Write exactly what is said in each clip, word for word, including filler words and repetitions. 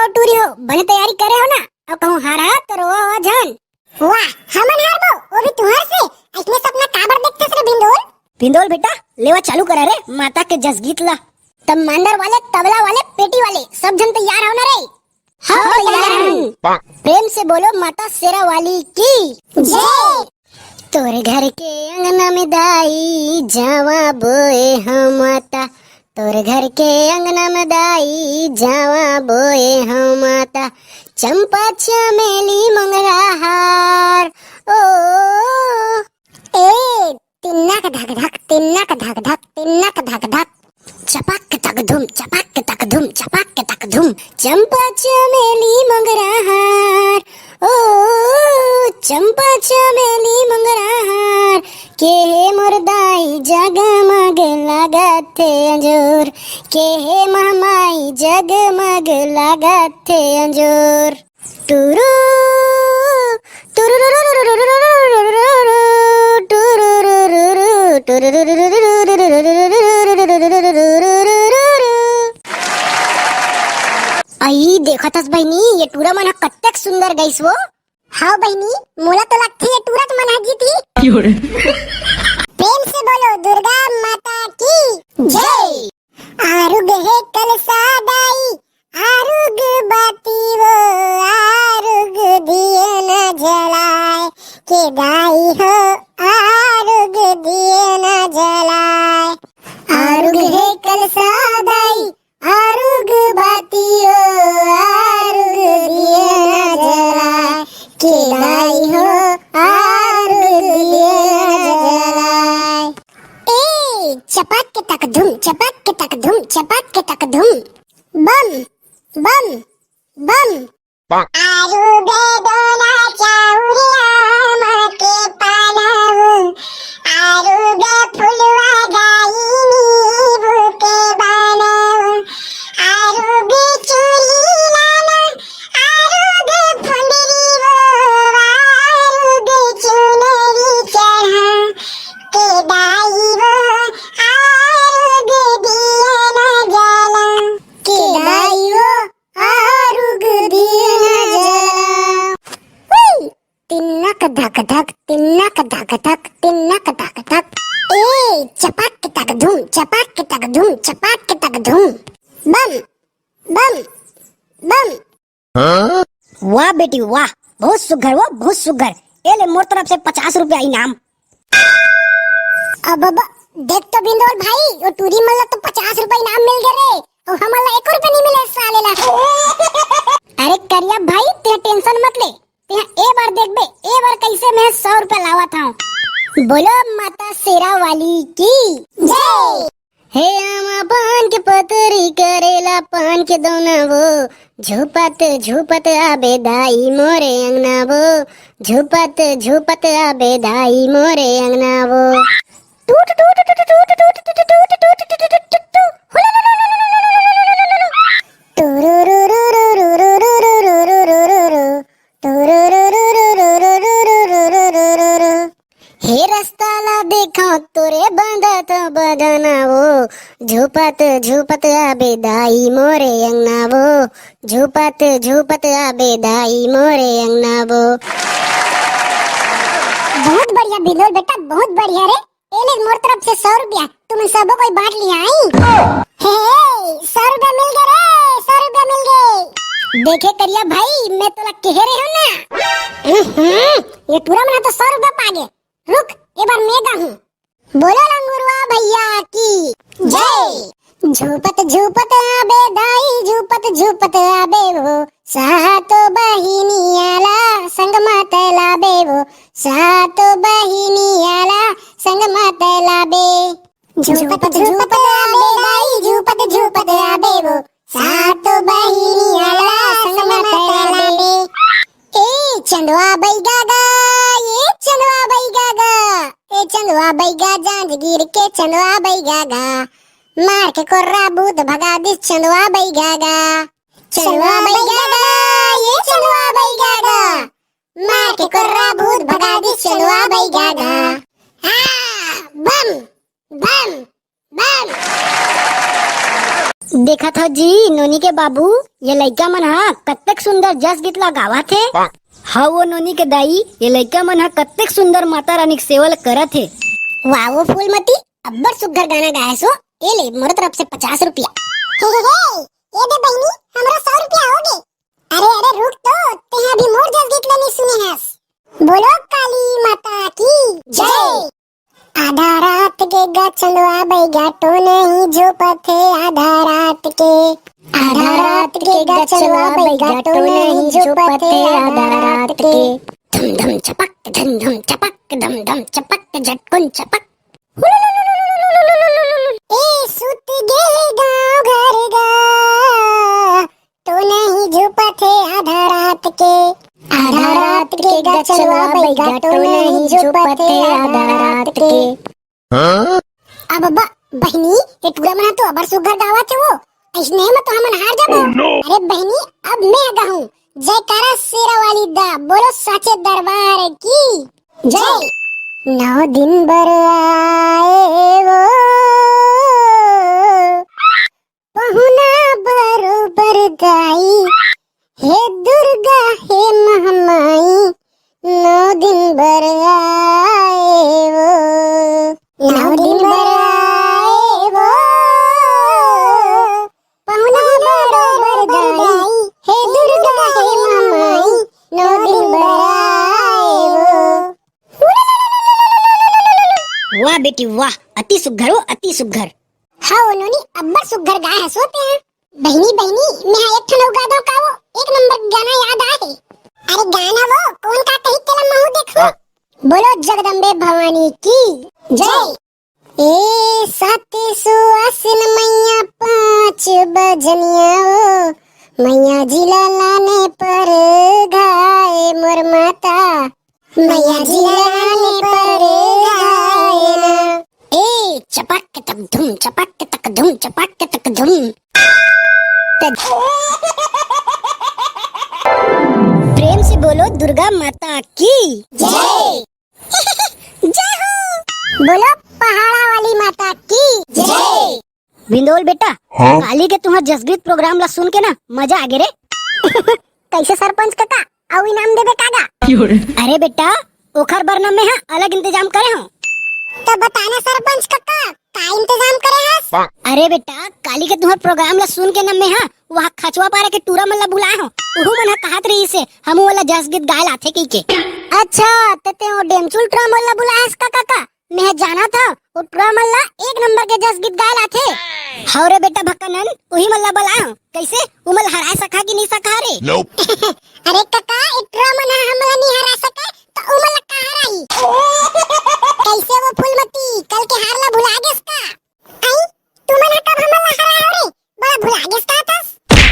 टूरी हो, बने तैयारी करे हो ना? अउ कहूँ हार हा तो रोवा हो झन। वाह, हमन हारबो, वो भी तुहर से। अइसने सपना काबर देखथस रे भिंदोल? भिंदोल बेटा, लेवा चालू करा रे माता के जस गीत ला। तब मांदर वाले, तबला वाले, पेटी वाले, सब झन तैयार हो ना रे? हाँ, हाँ, तैयार तैयार हन। हन। प्रेम से बोलो माता शेरा वाली की जय। तोर घर के अंगना में दाई जावा बोए हम माता, तोर घर के अंगना में दाई जावा बोए हम माता, चंपा चमेली मंगरा हार। ओ ए, तिन्नक धक धक, तिन्नक धक धक, तिन्नक धक धक। चपक तक धुम, चपक तक धुम, चपक तक धुम। चंपा चमेली मंगरा हार, ओ चंपा चमेली मंगरा हार। के हे मोर दाई जगमग लागत हे अंजोर, के हे महमाई जगमग लागत हे अंजोर। टुरु, टुरुरुरुरुरुरुरुरुरु, टुरुरुरुरु, टुरुरुरुरुरुरुरु। अई, देखत हस बहिनी, ये टूरा मन ह कतेक सुंदर गइस वो। हाव बहिनी, मोला तो लगथे ये टूरा मन ह जीतही। प्रेम से बोलो दुर्गा माता की जय। आरुग हे कलसा दाई, आरुग बाती वो, आरुग दिए न जलाए, के दाई हो, आरुग दिए न जलाए। आरुग हे कलसा दाई, आरुग बाती वो, आरुग दिए न जलाए, के दाई हो, आरुग दिए न जलाए। ए, चपक के तक धुम, चपक के तक धुम, चपक के तक धुम। बम, बम, बम। आरुग दोना चाउरिया माँ के पानाऊ, आरुग फुलवा गाई नींबू के बनाऊ, आरुग चूड़ी लाना, आरुग फुंदरी वो, आरुग चुनरी चढ़ा, के दाई वो, आरुग दिया न जला, के दाई वो, आरुग दिया न जला। हुई! तिन्नक धक धक, तिन्नक धक धक, तिन्नक धक धक। ए, चपक तक धुम, चपक तक धुम, चपक तक धुम। बम, बम, बम। वाह बेटी वाह, बहुत सुघर वो, बहुत सुघर। ए ले मोर तरफ से पचास रुपया इनाम। अब, अब देख तो बिंदोल भाई, वो टूरी मन ला तो पचास रुपया इनाम मिल गए रे, और हमन ला एको रुपया नहीं मिले साले ला। अरे करिया भाई, ते tension मत ले, ते ए बार देखबे, ए बार कैसे मैं सौ रुपया लावत हूँ। बोलो माता शेरा वाली की जय। हे आमा पान के पतरी करेला पान के दौना वो, झुपत झुपत आबे दाई मोरे अंगना वो, झुपत झुपत आबे दाई मोरे अंगना वो। टूट टूट टूट टूट टूट टूट टूट टूट टूट टूट टूट। हे रस्ता ला देखा तोरे बंदत बदना वो, झुपत झुपत आबे दाई मोरे अंगना वो, झुपत झुपत आबे दाई मोरे अंगना वो। बहुत बढ़िया बिंदोल बेटा, बहुत बढ़िया रे। ए ले मोर तरफ से सौ रुपया, तुम सबो कोई बांट लिया आई। हे, सौ रुपया मिल गए रे, सौ रुपया मिल गए। देखे करिया भाई, मैं तोला कहे रहे हूँ ना। हम्म, ये टूरा मन तो सौ रुपया पा गए। रुक, ए बार मैं गाहूँ। बोलो लंगुरवा भैया की जय। झूपत झूपत आबे दाई, झूपत झूपत आबे वो, सातो बहिनिया ला संग मा तैलाबे वो, सातो बहिनिया ला संग मा तैलाबे। झूपत झूपत आबे दाई, झूपत झूपत आबे वो, सातो बहिनिया ला संग मा तैलाबे। ए चंदवा बैगा गा, ए चंदवा बैगा गा, ए चंदवा बैगा जांजगीर के चंदवा बैगा गा। मार के कोर्रा भूत भगा दिस चंदवा बैगा गा। चंदवा बैगा गा, ए चंदवा बैगा गा। मार के कोर्रा भूत भगा दिस चंदवा बैगा गा। हाँ, बम, बम, बम। देखत हव जी, नोनी के बाबू, ये लइका मन ह कतेक सुंदर जस गीत ला गावत हे। हव वो नोनी के दाई, ये लइका मन ह कतेक सुंदर माता रानी के सेवा ल करत हे। वाह वो फूलमती, अब्बड़ सुग्घर गाना गाए सो। ए ले, मोर तरफ से पचास रुपया। हे, हे, हे, ये दे बहिनी, हमरो सौ रुपया हो गे। अरे, अरे, रुक तो, तें अभी मोर जस गीत ल नइ सुने हस। बोलो काली माता की जय। आधा रात के गचलवा बैगा टोनही झोपत हे, आधा रात के। आधा रात के गचलवा बैगा टोनही झोपत हे, आधा रात के। धम धम चपक, धम धम चपक, धम धम चपक, झटकुन चपक। ए सुत गे गाँव घर गा, टोनही झोपत हे आधा रात के। आधा रात के गचलवा बैगा टोनही झोपत हे आधा रात के। अब बा, बहिनी, ये टूरा मन ह तो अब्बड़ सुग्घर गावत हे वो। अइसने म तो हमन हार जाबो। Oh, no! अरे बहिनी, अब मैं गाहूँ। जयकारा शेरा वाली दा, बोलो साचे दरबार की जय। नौ दिन बर आए वो पहुना बरोबर दाई, हे दुर्गा हे महामाई, नौ दिन बर आए वो, नौ दिन बर आए वो, पहुना बरोबर दाई, हे दुर्गा हे महामाई, नौ दिन बर आए वो। वाह बेटी वाह, अति सुग्घर हो, अति सुग्घर। हव नोनी, अब्बड़ सुग्घर गाए हस वो तें। बहिनी, बहिनी, मैं हा एक ठन अउ गा दंव का वो, एक नंबर के गाना याद आए हे। अरे गाना वो, कोन का कही तेला महू देखो। बोलो जगदम्बे भवानी की जय। ए साते सुवासिन मैया पाँच बजनिया वो, मैया जी ला लाने पर घाए मोर माता। मैया जी ला लाने पर घाए ना। ए चपक तक धुम, चपक तक धुम, चपक तक धुम। त- प्रेम से बोलो दुर्गा माता की जय। जय हो। बोलो पहाड़ा वाली माता की जय। भिंदोल बेटा, हाँ? काली के तुंहर जसगीत प्रोग्राम ला सुन के ना मजा आगे रे। कइसे सरपंच कका, अउ इनाम देबे का गा? अरे बेटा, ओखर बर ना मैं हा अलग इंतजाम करे हंव। त बता ना सरपंच कका, का इंतजाम करे हस? अरे बेटा, काली के तुंहर प्रोग्राम ला सुन के ना मैं हा वहाँ खचवा पारा के टूरा मन ला बुलाए हंव। उहू मन हा कहत रहिस हे, हमू ओला जसगीत गाए ला आथे कहिके। अच्छा, त तें ओ डेमचुल टूरा मन ला बुलाए हस का कका? मैं हा जानत हंव, ओ टूरा मन ला एक नंबर के जसगीत गाए ला आथे। हव रे बेटा भक्कानंद, उही मन ला बलाए हंव। कइसे? उमन ला हराए सकहा कि नइ सकहा रे? अरे कका, ए टूरा मन हा हमन ला नइ हरा सकय, त उमन ला का हराही? कइसे वो फूलमती, कल के हार ला भुला गेस का? आई, तुमन हा कब हमन ला हराए हो रे? बड़ा भुला गेस का तस?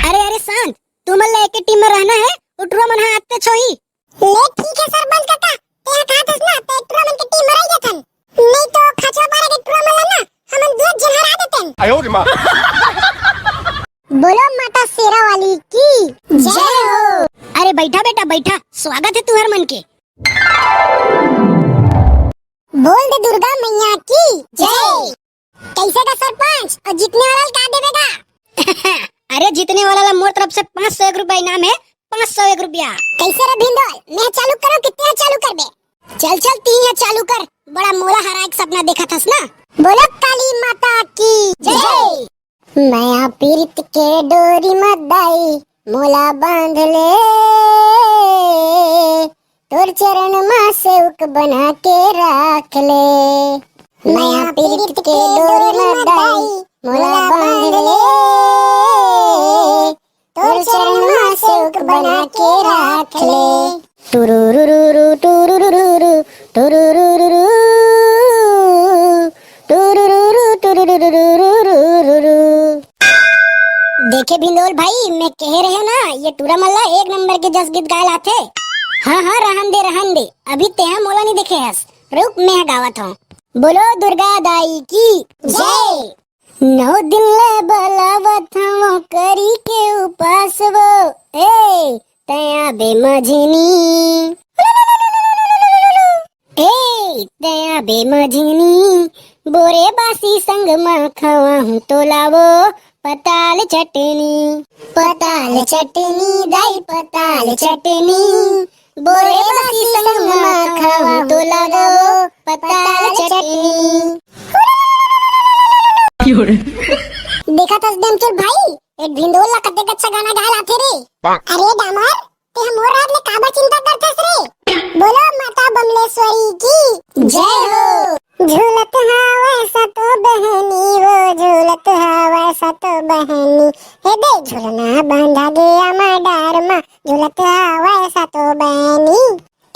अरे, अरे शांत, तुमन ला एके टीम में रहना हे, ओ टूरा मन हा आते छोही। ले ठीक हे सरपंच कका, तें हा कहत हस ना, त ए टूरा मन के टीम में रहि जाथन। नइ तो खचवा पारा के टूरा मन ला ना, हमन दू झन हरा देतेन। आयो रे माँ। बोलो माता शेरा वाली की जय हो। अरे बइठा बेटा, बइठा, स्वागत हे तुंहर मन के। बोल दे दुर्गा मैया की जय। कइसे गा सरपंच, अउ जीतने वाला ला का देबे गा? अरे जीतने वाला ला मोर तरफ से पाँच सौ एक रुपया इनाम हे, पाँच सौ एक रुपया। कइसे रे भिंदोल, मैं हा चालू करंव कि तें हा चालू करबे? चल चल, तें हा चालू कर, बड़ा मोला हराए के सपना देखत हस ना। बोलो काली माता की जय। मया पीरित के डोरी म दाई मोला बांध ले, तोर चरण म सेवक बना के राख ले। मया पीरित के डोरी म दाई मोला बांध ले, तोर चरण म सेवक बना के राख ले। टुरुरुरुरु, टुरुरुरुरु, टुरुरुरुरु, टुरुरुरु, टुरुरुरुरु। देखे भिंदोल भाई, मैं कहे रहेंव ना, ये टूरा मन ला एक नंबर के जस गीत गाए ला आथे। हाँ, हाँ, रहन दे, रहन दे, अभी तेहा मोला नइ देखे हस। रुक, मैं गावत हंव। बोलो दुर्गा दाई की जय। नौ दिन ले बलावत हंव करी के उपास वो, ए, तैं आबे मझिनी। ए, तैं आबे मझिनी, बोरे बासी संग म खवाहूं तोला वो, पताल चटनी, पताल चटनी, दाई पताल चटनी, बोरे बासी संग मा खाहूं तोला वो पताल चटनी। देखत हस डेमचुल भाई, ए ढिंडोल ला कतेक अच्छा गाना गाए ला आथे रे। अरे डामर, तें मोर राज ले काबर चिंता करथस रे? बोलो माता बमलेश्वरी की जय हो। झूलत हवय सतो बहनी वो, झूलत हवय सतो बहनी। हे दे झुलना बांधा गे अमा डार मा, झूलत हवय सतो बहनी।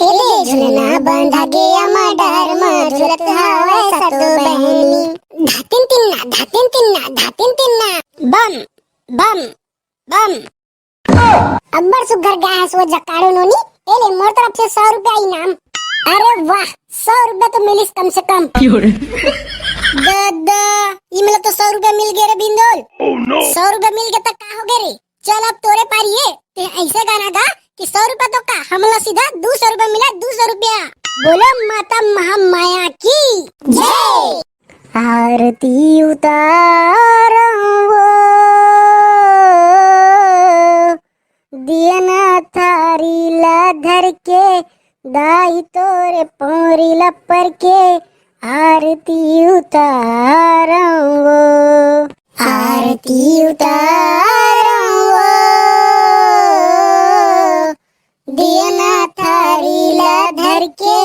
हे दे झुलना बांधा गे अमा डार मा, झूलत हवय सतो बहनी। धातिन तिन्ना, धातिन तिन्ना, धातिन तिन्ना। बम, बम, बम। अब्बड़ सुग्घर गाय हस वो जकाड़ू नोनी। ए ले, मोर तरफ से सौ रुपया इनाम। अरे वाह, सौ रुपया तो मिलिस कम से कम। ददा, ई मोला तो सौ रुपया मिल गे रे भिंदोल। सौ रुपया मिल गे त का हो गे रे? चल अब तोरे पारी ए, तें ऐसे गाना गा कि सौ रुपया तो का, हमला सीधा दू सौ रुपया मिला, दू सौ रुपया। बोलो माता महामाया की जय। आरती उतारंव वो, दियना थारी ला धर के, दाई तोरे पौरी ला पर के, आरती उतारंव वो। आरती उतारंव वो, दियना थारी ला धर के,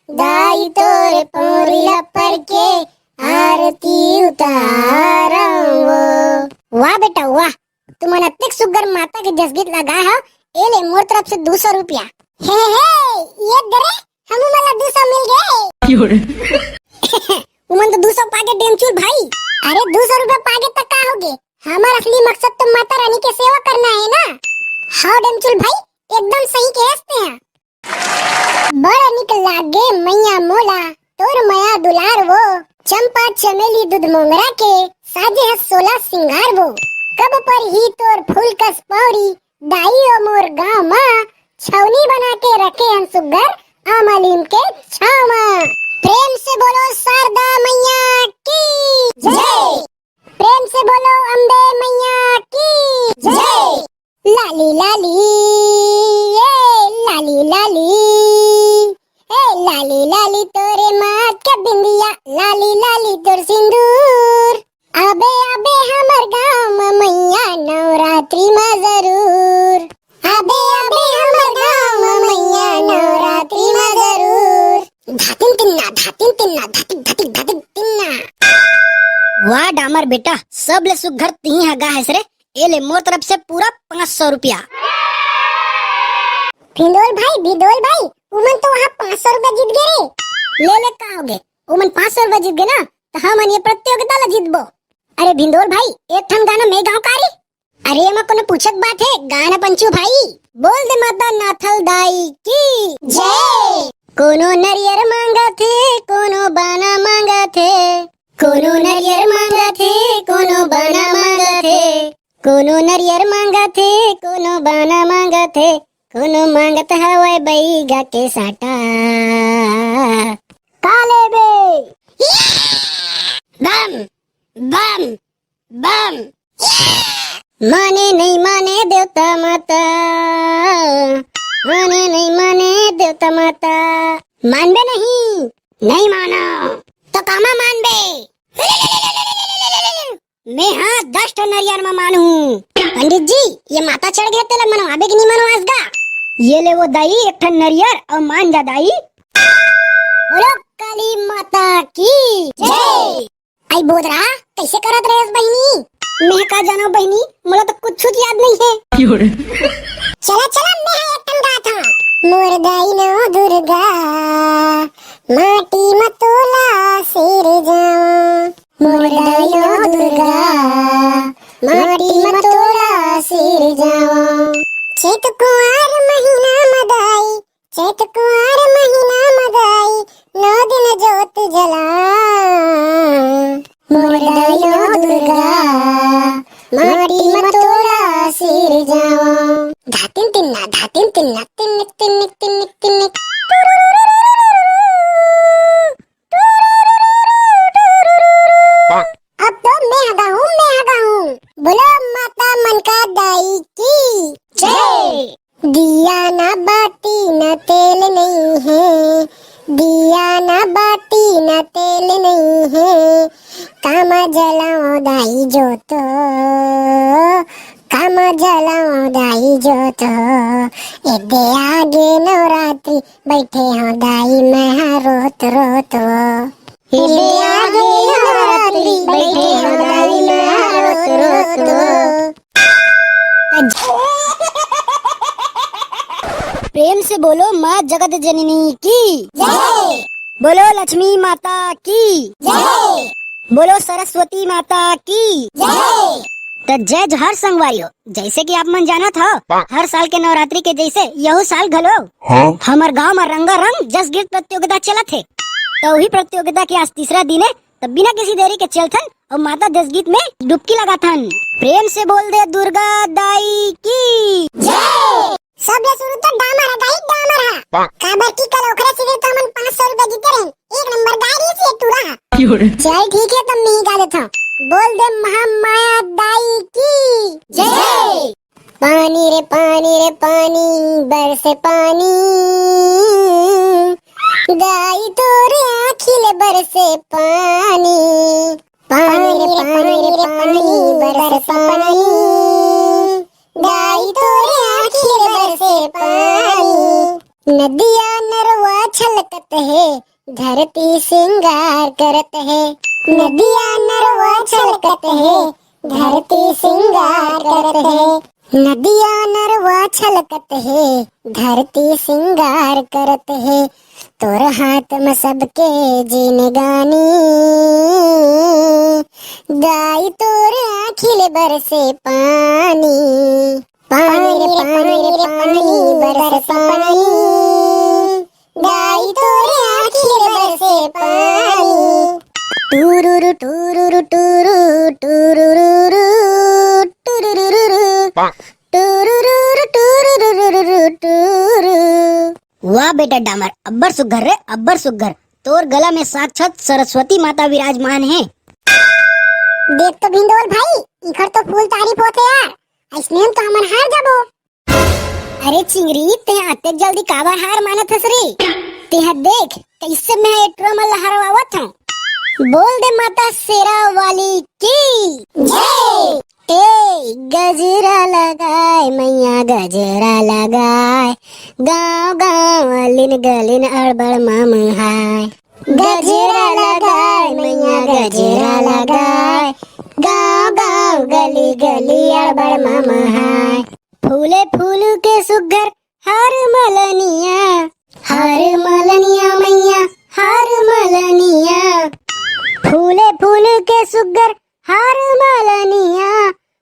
दाई तोरे पौरी ला पर के, आरती उतारंव वो। वाह बेटा वाह, तुमन अतेक सुग्घर माता के जसगीत ला गाए हव। ए ले मोर तरफ से दू सौ रुपया। हे हे, ये दे रे, हमू मन ला दू सौ मिल गे। उमन तो दू सौ पागे डेमचुल भाई। अरे दू सौ रुपया पागे त का होगे, हमर असली मकसद तो माता रानी के सेवा करना हे ना। हाँ डेमचुल भाई, एकदम सही कहे हस तें। बड़ निक लागे मैया मोला तोर मया दुलार वो, चंपा चमेली दूध मोंगरा के साजे हस सोला सिंगार वो। कब परही तोर फूल कस पौरी, दाई ओ मोर गाँव मा छावनी बना के रखे हन सुग्घर आमा लीम के छाँव मा। प्रेम से बोलो शारदा मैया की जय। प्रेम से बोलो अम्बे मैया की जय। लाली लाली, ए लाली लाली, ए लाली लाली तोरे माथ के बिंदिया, लाली लाली तोर सिंदूर। आबे आबे हमर गाँव म मैया नवरात्रि म जरूर। आबे आबे हमर गाँव म मैया नवरात्रि म जरूर। धातिन तिन्ना, धातिन तिन्ना, धतिक धतिक धतिक तिन्ना। वाह डामर बेटा, सबले सुग्घर तिही ह गा हस रे। ए ले मोर तरफ से पूरा पाँच सौ रुपया। भिंदोल भाई, भिंदोल भाई, उमन तो वहाँ पाँच सौ रुपया जीत गे रे। ले ले का होगे, उमन पाँच सौ रुपया जीत गे ना, त हमन ये प्रतियोगिता ला जीतबो। अरे भिंदोल भाई, एक ठन गाना मैं गाँव का रे? अरे एमा कोनो पूछक बात हे, गाना पंचू भाई। बोल दे माता नाथल दाई की जय। कोनो नरियर मांगत हे, कोनो बाना मांगत हे, कोनो नरियर मांगत हे, कोनो बाना मांगत हे, कोनो नरियर मांगत हे, कोनो बाना मांगत हे, कोनो मांगत हवय बैगा के साटा। का लेबे? बम, बम, बम। माने नहीं माने देवता माता, माने नहीं माने देवता माता। मानबे नहीं, नहीं मानो, तो कामा मानबे? मैं हाँ दस ठन नरियर म मानहूँ। पंडित जी, ये माता चढ़ गे तेला मनवाबे कि नहीं मनवास गा? ये ले वो दाई, एक ठन नरियर अउ मान जा दाई। बोलो काली माता की जय। आई बोदरा, कैसे करत रहेस बहिनी? मैं का जानव बहिनी, मोला तो कुछ याद नहीं है। चला चला, मैं हा एक ठन गात हूँ। मोर दाई नौ दुर्गा, माटी म तोला सिरजावा। मोर दाई नौ दुर्गा, माटी म तोला सिरजावा। चैत कुआर महीना म दाई, चैत कुआर महीना म दाई, नौ दिन जोत जला। मोर दाई नौ दुर्गा, माटी म तोला सिरजावा। धातिन तिन्ना, धातिन तिन्ना, तिन्निक, तिन्निक, तिन्निक, तिन्निक। अब तो मैं हगा हूँ, मैं हगा हूँ। बोलो ना तेल नहीं है, कामा जलाओ दाई जोत, कामा जलाओ दाई जोत। एदे आगे नवरात्रि, बैठे हो दाई मैं हा रोत रोत। एदे आगे नवरात्रि, बैठे हो दाई मैं हा रोत रोत। प्रेम से बोलो माँ जगत जननी की। जय। बोलो लक्ष्मी माता की। जय। बोलो सरस्वती माता की। जय। तो जय जोहार संगवारी हो, जैसे कि आप मन जानत हो, हर साल के नवरात्रि के जैसे यहू साल घलो हाँ। हमर गांव में रंगारंग जस गीत प्रतियोगिता चलत हे। तो वही प्रतियोगिता के आज तीसरा दिन है, तो बिना किसी देरी के चलथन और माता जस गीत में डुबकी लगाथन। प्रेम से बोल दे दुर्गा दाई की। जय। सबले शुरू तो डामर हा, गाई डामर हा। काबर की कल ओकरे सिरे तो हमन पाँच सौ रुपया जीते रहेन। एक नंबर गाय रही थी टूरा हा। चल ठीक है, तब मैं ही गा देता हूँ। बोल दे महामाया दाई की। जय। पानी रे पानी रे पानी, बरसे पानी, दाई तोरे आँखी ले बरसे पानी। पानी रे पानी रे पानी, बरसे पानी, दाई तोरे आँखी ले बरसे पानी। नदिया नरवा छलकत हे, धरती सिंगार करत हे। नदिया नरवा छलकत हे, धरती सिंगार करत हे। नदिया नरवा छलकत हे, धरती सिंगार करत हे। तोर हाथ म सबके जिनगानी, दाई तोर आँखी ले बरसे पानी। पानी रे पानी रे पानी, बरसे पानी, दाई तोरे आँखी ले बरसे पानी। टूरुरु टूरुरु टूरु, टूरुरुरु, टूरुरुरु, टूरुरुरु, टूरुरुरु, टूरु। वाह बेटा डामर, अब्बड़ सुग्घर रे, अब्बड़ सुग्घर। तोर गला में साक्षात सरस्वती माता विराजमान है। देख तो भिंडोल भाई, इखर तो फुल तारीफ होथे यार, अइसने में तो हमन हार जाबो। अरे चिंगरी, तें अतेक जल्दी काबर हार मानत हस रे? तें ह देख, कइसे मैं ए टूरा मन ल हरवावत हंव। बोल दे माता शेरा वाली की जय। ए गजरा लगाए मैया गजरा लगाए, गाँव गाँव अलिन गलिन अड़बड़ ममहाय। गजरा लगाए मैया गजरा लगाए, गाँव गाँव गली गली अड़बड़ ममहाय। फूले फूल के सुग्घर हार मलनिया, हार मलनिया मैया, हार मलनिया। फूले फूल के सुग्घर हार मलनिया,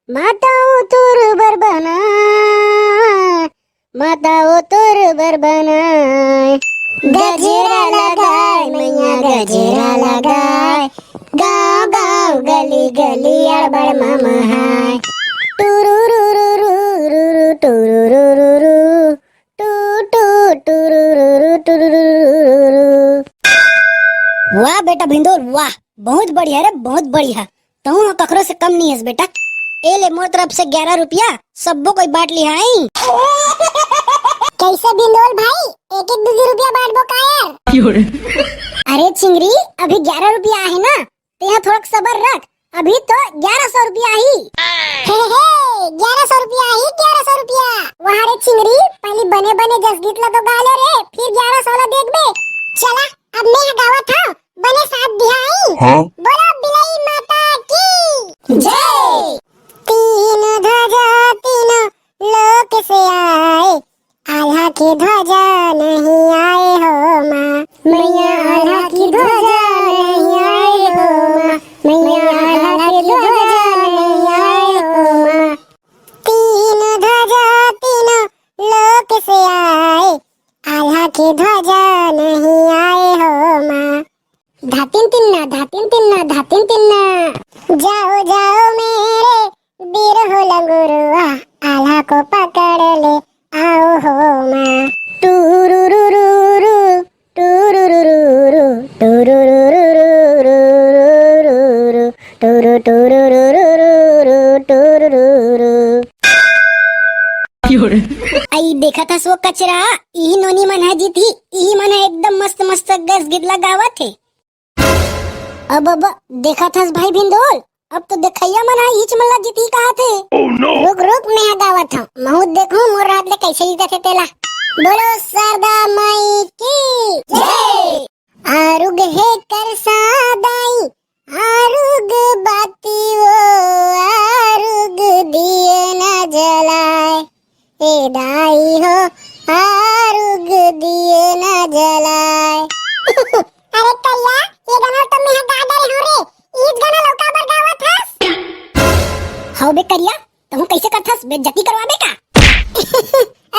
माता ओ तोर बर बनाए, माता ओ तोर बर बनाए। गजरा लगाए मैया गजरा लगाए, गाँव गाँव गली गली अड़बड़ ममहाय। टुरुरुरुरुरुरु, टुरुरुरुरु, टू टू, टुरुरुरु, टुरुरुरुरु। वाह बेटा भिंदोल, वाह, बहुत बढ़िया रे, बहुत बढ़िया। तहूँ ह कखरो से कम नहीं हस बेटा। ए ले मोर तरफ से ग्यारह रुपया, सब्बो कोई बांट लिहा आई। कैसे भिंदोल भाई, एक एक दू दू रुपया बांटबो का यार? अरे चिंगरी, अभी ग्यारह रुपया आहे ना, तेहा थोड़क सबर रख, अभी तो ग्यारह सौ रुपया आही। हे हे, ग्यारह सौ रुपया आही, ग्यारह सौ रुपया। वाह रे चिंगरी, पहली बने बने जस गीत ला तो गा ले रे, फिर ग्यारह सौ ला देखबे। चला, अब मैं गावत हंव, बने साथ दिहा आई। हाँ। बोलो बिलाई माता की जय। तीन ध्वजा तीन लोक से आए, आल्हा के ध्वजा नहीं आए हो माँ, मैया आल्हा की ध्वजा नहीं आए हो माँ, मैया आल्हा की ध्वजा नहीं आए हो माँ। तीन ध्वजा तीन लोक से आए, आल्हा की ध्वजा नहीं आए हो माँ। धातिन तिन्ना, धातिन तिन्ना, धातिन तिन्ना। जाओ, जाओ मेरे बीर हो लंगुरुआ, आल्हा को पकड़ ले, आओ हो माँ। टूरुरुरुरु, टूरुरुरुरु, टूरुरुरुरुरुरुरुरु, टूरु टूरुरुरुरु, टूरुरुरु। आई देखत हस वो कचरा, इही नोनी मन ह जीतही, इही मन ह एकदम मस्त मस्त गस गीत ला गावत हे। अब, अब, देखत हस भाई भिंदोल, अब तो देखइया मन ह इच मन ला जीतही कहाथे। Oh no! रुक, रुक, मैं ह गावत हंव, महूं देखहूं मोर हाथ ले कइसे जीतथे तेला। बोलो शारदा माई की जय। आरुग हे करसा दाई, आरुग बाती वो, आरुग दिए ना जलाए। ए दाई हो, आरुग दिए ना जलाए। अरे करिया, ये गाना तो मैं ह गा डरे हंव रे। इच गाना लउका बर गावत हस? हव बे करिया, तहूं कइसे करथस, बेइज्जती करवाबे का?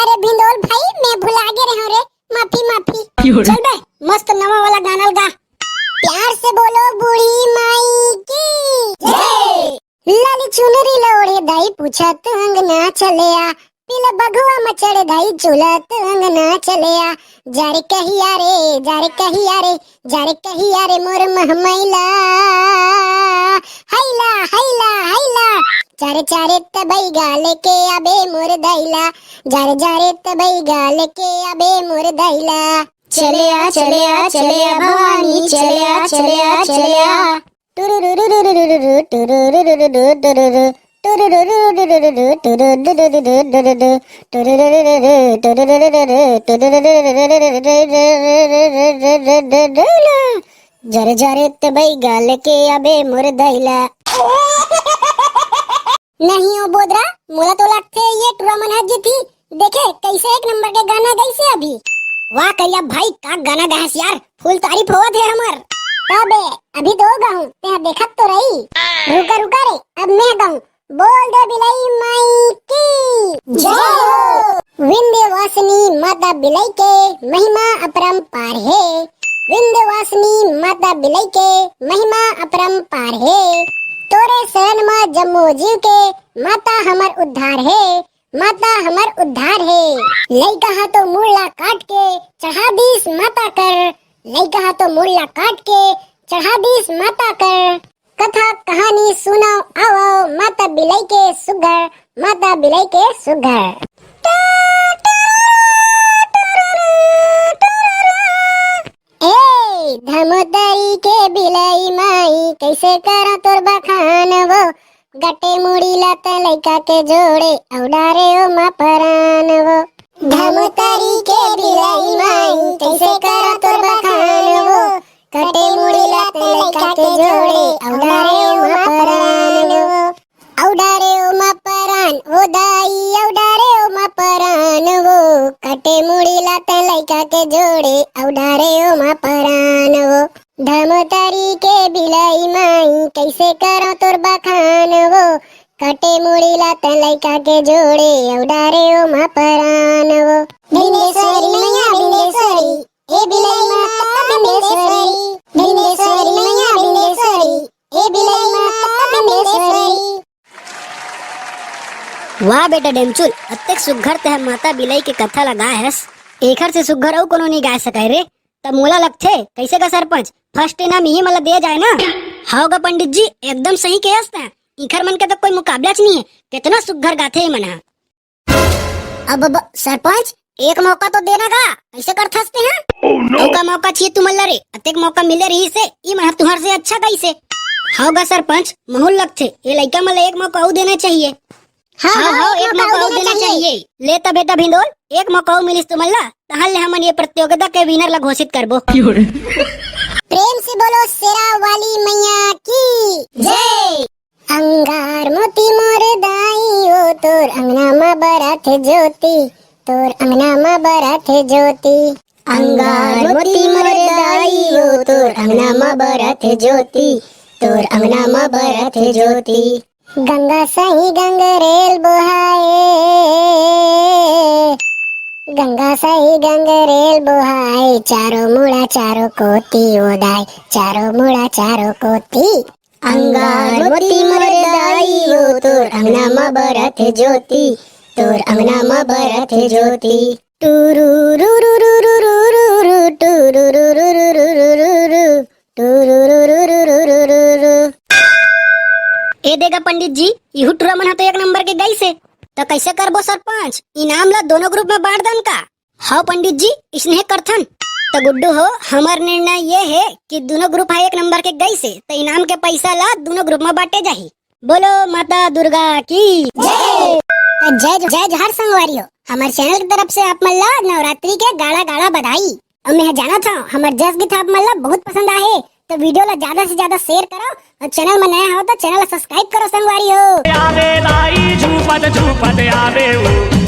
अरे भिंदोल भाई, मैं भुला गे रहे हंव रे, माफी, माफी। चल बे, मस्त नवा वाला गाना ल गा। प्यार से बोलो बूढ़ी माई की जय। लाली चुनरी ल ओढ़े दाई, पूछत अंगना चले आ, पीला बघवा म चढ़े दाई, झूलत अंगना चले आ। जा रे कहिया रे, जा रे कहिया रे, जा रे कहिया रे मोर महमैला। हैला, हैला, हैला। जा रे, जा रे तबई गाल के आबे मोर दैला। जा रे, जा रे तबई गाल के आबे मोर दैला। चले आ, चले आ, चले आ भवानी, चले आ, चले आ, चले आ। जरे जरे ते बई गाल के आबे मोर दैला। नहीं ओ बोदरा, मोला तो लगथे ये टुरा मन ह जीतही। देखे कइसे एक नंबर के गाना गइसे अभी। वाह करिया भाई, का गाना गाहस यार, फुल तारीफ होवत हे हमर। तबे अभी तो गाहूं, तेहा देखत तो रही। रुका रुका रे, अब मैं गाहूं। बोल दे बिलई माई की जय हो। विंध्यवासिनी माता बिलई के महिमा अपरंपार हे। विंध्यवासिनी माता बिलई के महिमा अपरंपार हे। तोरे शरण म जम्मो जीव के माता हमर उद्धार हे। माता हमर उद्धार हे। लइका ह तो मुड़ ला काट के चढ़ा दीस माता कर। लइका ह तो मुड़ ला काट के चढ़ा दीस माता कर। कथा कहानी सुनाओ आवो, माता बिलई के सुग्घर, माता बिलई के सुग्घर। ए धमतरी के बिलई माई, कइसे करा तोर बखान वो। गटे मुड़ी ला त लइका के जोड़े, अउ डारे ओ मा परान वो। धमतरी के बिलई माई, कइसे करा तोर बखान वो। कटे मुड़ी ला त लइका के जोड़े, अउ डारे ओ मा परान वो। अउ डारे ओ मा परान वो दाई, अउ डारे ओ मा परान वो। कटे मुड़ी ला त लइका के जोड़े, अउ डारे ओ मा परान वो। धमतरी के बिलई माई, कइसे करो तोर बखान वो। कटे मुड़ी ला त लइका के जोड़े, अउ डारे ओ मा परान वो। बिंदेश्वरी मैया बिंदेश्वरी, ए बिलई माता बिंदेश्वरी। बिंदेश्वरी मैया बिंदेश्वरी, ए बिलई माता बिंदेश्वरी। वाह बेटा डेमचुल, अतेक सुग्घर तेह माता बिलई के कथा ला गाए हस। एखर से सुग्घर अउ कोनो नइ गाए सकय रे। त मोला लगथे, कइसे गा सरपंच, फर्स्ट इनाम इही मन ला दे जाए ना? हव गा पंडित जी, एकदम सही केहेस तें। इखर मन के तो कोई मुकाबलाच नइ हे, केतना सुग्घर गाथे ए मन ह। अब, अब सरपंच, एक मौका तो देना गा, कइसे करथस तें ह? अउ का मौका चाहिए तुमन ला रे? अतेक मौका मिले रहिस हे, ई मन ह तुंहर से अच्छा गाइस हे। हव गा सरपंच, महूं ल लगथे, ए लइका मन ला एक मौका अउ देना चाहिए। हाँ, हाँ, हाँ, हाँ, एक मौका अउ देना चाहिए। ले त बेटा भिंदोल, एक मौका अउ मिलिस तुमन ला, तहां ले हमन ये प्रतियोगिता के winner ला घोषित करबो। प्रेम से बोलो शेरा वाली मैया की जय। अंगार मोती मोर दाई ओ, तोर अंगना म बरत ज्योति, तोर अंगना म बरत ज्योति। अंगार मोती मोर दाई ओ, तोर अंगना म बरत ज्योति, तोर अंगना म बरत ज्योति। गंगा सही गंगरेल बोहाए, गंगा सही गंगरेल बोहाए, चारों मुड़ा चारों कोती ओ दाई, चारों मुड़ा चारों कोती। अंगार मोती मोर दाई ओ, तोर अंगना म बरत ज्योति, तोर अंगना म बरत ज्योति। टुरु रु रु रु रु रु रु रु, टुरु रु रु रु रु रु रु रु, टुरु रु रु रु रु रु रु रु। ए दे गा पंडित जी, इहू टुरा मन ह तो एक नंबर के गाइस हे। त कइसे करबो सरपंच, इनाम ला दोनों group म बांट दन का? हव पंडित जी, इसने करथन। त गुड्डू हो, हमर निर्णय ये हे कि दूनों group हा एक number के गइसे, त इनाम के पैसा ला दूनों group में बांटे जाही। बोलो माता दुर्गा की जय। त जय जय जोहार संगवारी हो, हमर channel की तरफ से आप मन ला नवरात्रि के गाड़ा गाड़ा बधाई। अउ मैं जानत हव, हमर जस गीत आप मन ला बहुत पसंद आए हे, तो video ला ज्यादा से ज्यादा share करो अउ channel में नया हो तो channel ला subscribe करो संगवारी हो। आवे दाई झूपत झूपत आवे ऊ,